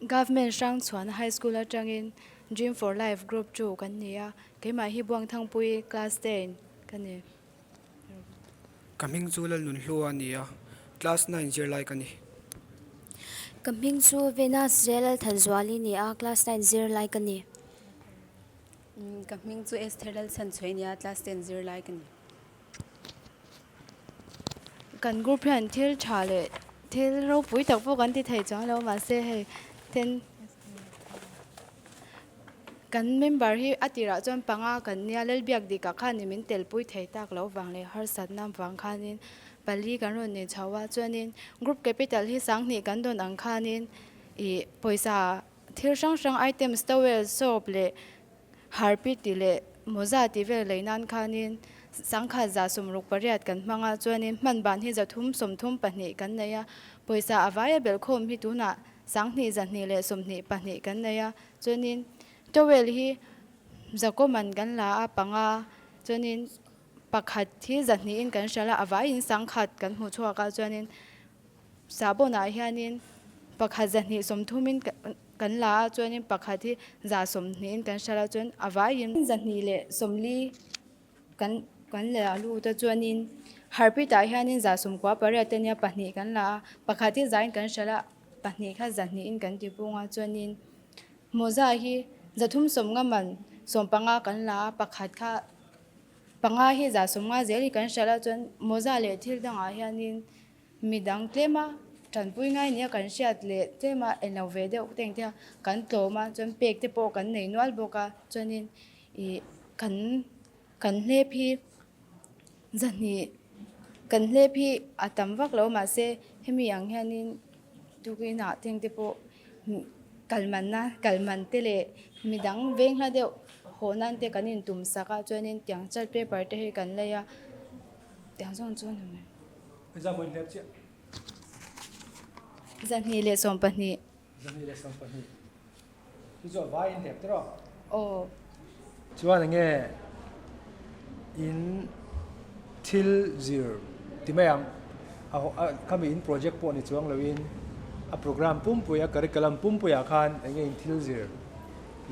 Government Hrangchhuana High School atangin Dream for Life Group chu kan ni a, keimah hi Buangthangpui Class 10 ka ni. Ka hming chu Lalnunhlua a ni a, Class 9 zirlai ka ni. Ka hming chu Venus Lalthanzuali a ni a, Class 9 zirlai ka ni. Ka hming chu Esther Lalchhanchhuai a ni a, Class 10 zirlai ka ni. Kan group hian thil tha leh thil ropui tak pawh kan ti thei chuang lo mahse hei ten kan member hi a tirah chuan panga kan nia Lalbiak dikah khan min telpui thei tak loh vang leh harsatna vang khanin pali kan rawn nei chho a chuanin group capital hi sanghnih kan dawn ang khanin ih pawisa thil hrang hrang items towel soap leh Harpi tih leh mawza tih vel lei nan khanin sangkhat 168 kan hmang a, chuanin hman ban hi 332 kan nei a, pawisa a vaia belhkhawm hi tunah 22,222 kan nei a, chuanin towel hi zakawman kan la a panga, chuanin pakhat hi zahnihin kan hralh a, a vaiin sangkhat kan hmu chhuak a, chuanin Sahbawnah hianin pakhat 230in kan la a, chuanin pakhat hi 120in kan hral a, chuan a vaiin 240 kan kan la lut a, chuanin harpitah hianin 98 te nia pahnih kan la a, pakhat hi zain kan hral a, pahnih kha zahnihin kan ti pung a, chuanin mawza hi 350 man 15 kan la a, pakhat kha panga hi 150 zel hi kan hral a, chuan mawza leh thil dangah hianin Midang tlema tanpui ngai nia kan hriat leh tlema enlo ve deuh te engte a kan tlawm a chuan pek te pawh kan nei nual bawk a chuanin ih kan kan hlep hi zahnih kan hlep hi a tam vak lo mahse hemi ang hianin tukinah te engte pawh kal manna kal man te leh midang veng hla deuh haw nan te kan intum sak a chuanin tiang chart paper te hi kan lei a tiang zawng chu a ni mai. 212. 212. Chu chu a vai in hlep tawh. Aw. Chuan enge in thil zir ti mai ang a khami in project pawh ni chuang loin a program pumpui a curriculum pumpui ah khan enge in thil zir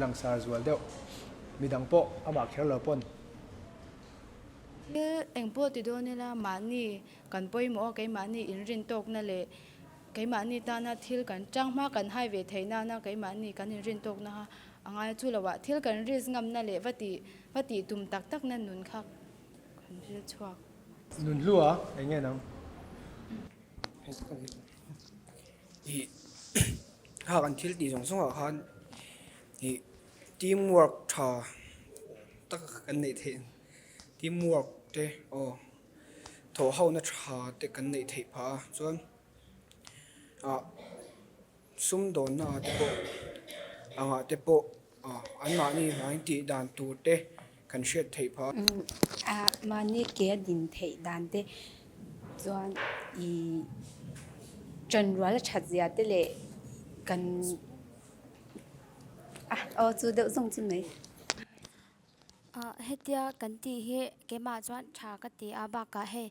langsar zual deuh midang pawh amah kher lo pawn. Thil eng pawh ti dawn ila mahni kan pawimawh a, keimahni inrin tawkna leh keimahni tana thil kan tang hma kan hai ve theih nana keimahni kan inrin tawkna kha a ngai a, chu loah thil kan risk ngamna leh va tih va tih tum tak takna nun kha kan hre chhuak. Nun hlu a, eng nge nang? Ih kha kan thil tih zawng zawngah khan ih team work tha tak kan neih theih team work te aw thawh ho na tha te kan neih theih phah a chuan ah sumdawnna ah te pawh angah te pawh ah an mahni hmain tih dan tur te kan hriat theih phah a. Mahni ke a din theih dan te chuan ih chanrual a that zia te leh kan aw chu deuh zawng chu mai. Hetia kan tih hi keimah chuan tha ka ti a bakah hei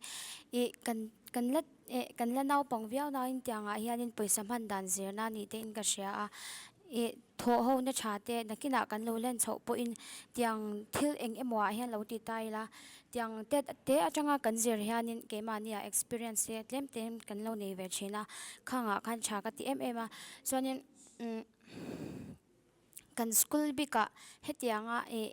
ih kan kan la eh kan la naupang viau nain tiangah hianin pawisa hman dan zirna ni tein ka hria a ih thawh ho na tha te nakinah kan lo len chhoh pawhin tiang thil eng emaw ah hian lo ti ta ila tiang te te atanga kan zir hianin keimahnia experience te tlem tlem kan lo nei ve thin a khangah khan tha ka ti em em a chuanin umm. Kan school bikah hetianga ih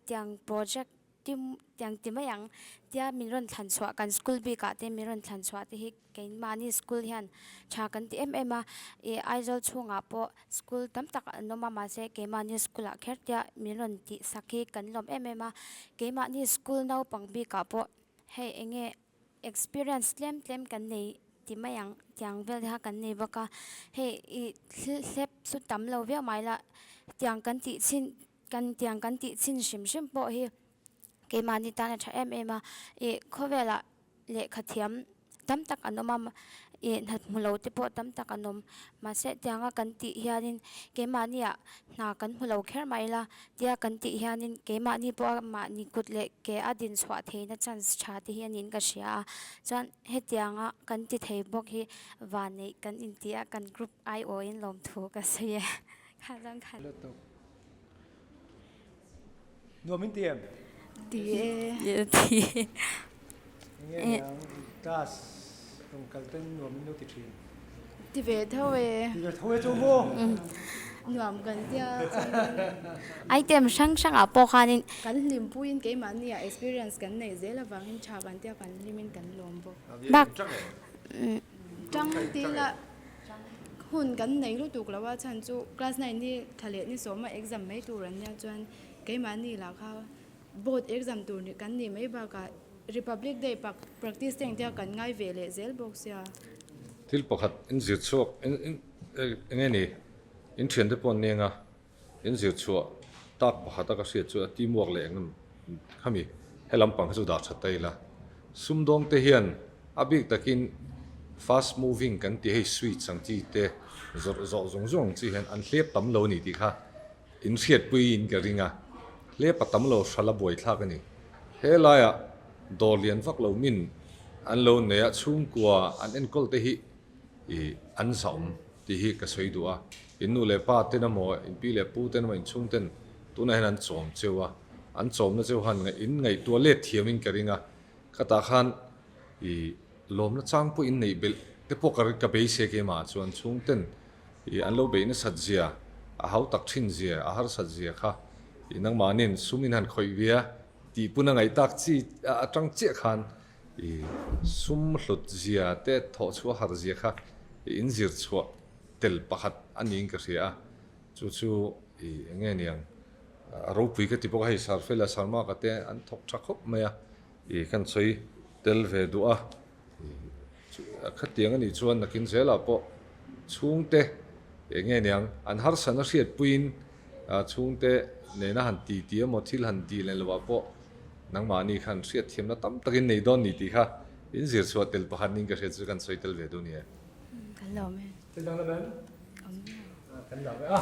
tiang project tim tiang ti mai ang tia min rawn thlan chhuah kan school bikah te min rawn thlan chhuah te hi keimahni school hian tha kan ti em em a ih Aizawl chhungah pawh school tam tak an awm a mahse keimahni school ah kher tia min rawn tih sak hi kan lawm em em a keimahni school naupang bikah pawh hei eng nge Experience tlem tlem kan nei ti mai ang tiang vel te kha kan nei bawk a, hei ih thil hlep chu tam lo viau mai la tiang kan tih chhin kan tiang kan tih chhin hrim hrim pawh hi keimahni tan a tha em em a, ih khawvelah lehkha thiam. tam tak an awm a, ih hna hmu lo te pawh tam tak an awm. Mahse tianga kan tih hianin keimahniah hna kan hmu lo kher mai la tia kan tih hianin keimahni pawha mahni kut leh ke a din chhuah theihna chance tha te hi a niin ka hria a. Chuan hetianga kan ti thei bawk hi vanneih kan inti a, kan group aiawhin lawmthu ka sawi e. Kha chuan khan. Nuam in ti em? Ti e. Ti e. Enge niang class rawn kal ten nuam in lo ti thin. Ti ve tho e. Ti ve tho e chu maw? Nuam kan tia chuan. Item hrang hrangah pawh khanin. Kan hlimpuiin keimahnia experience kan neih zel avangin tha kan tia kan hlimin kan lawm bawk. Bak. Tang ti la. Hun kan nei lutuk lo a chhan chu class nine hi thla leh ni sawma exam mai tur an nia chuan keimahni lah kha board exam tur kan nih mai bakah Republic Day pak practice te engtia kan ngai ve leh zel bawk sia. Thil pakhat in zir chhuak eng nge ni in thiante pawh an neng a. In zir chhuah tak pakhat a ka hriat chu a teamwork leh eng khami he lampang hi chu dah tha ta ila. Sumdawng te hian a bik takin fast moving kan tih hei sweets ang chi te zawrh zawh zawng zawng ang chi hian an hlep tam lo a ni tih kha in hriatpui in ka ring a, hlep a tam lo hral a buaithlak a ni. He laiah dawr lian vak lo min an lo nei a, chhungkua an enkawl te hi ih an zahawm tih hi ka sawi duh a, in nu leh pa ten emaw, in pi leh pu ten emaw, in chhung ten tunah hian an chawm cheu a, an chawmna cheu han in ngaihtuah let thiam in ka ring a, khatah khan ih lawmna chang pawh in neih belh te pawh ka ka beisei keimah ah chuan chhung ten ih an lo beih nasat zia, a hau tak thin zia, a harsat zia kha ih nangmahnin sum in han khawih ve a tih pun a ngaih tak chi atang chiah khan I sum hlut zia te thawh chhuah har zia kha i inzir chhuah tel pakhat a niin ka hria a, chu chu i eng nge niang a ropui ka ti bawk a, hei Sarfela Sarmaka te an thawk tha khawp mai a, i kan sawi tel ve duh a, i khatiang a nih chuan nakin zelah pawh chhungte eng nge niang an harsatna hriatpuiin chhungte nena han ti ti emaw thil han dil leh lovah pawh Nangmahni khan hriatthiamna tam takin nei dawn ni tih kha in zir chhuah tel pakhat ning ka hriat chu kan sawi tel ve duh ni e. Kan lawm e. Thil dang lam em? Awm lo. Kan lawm e a.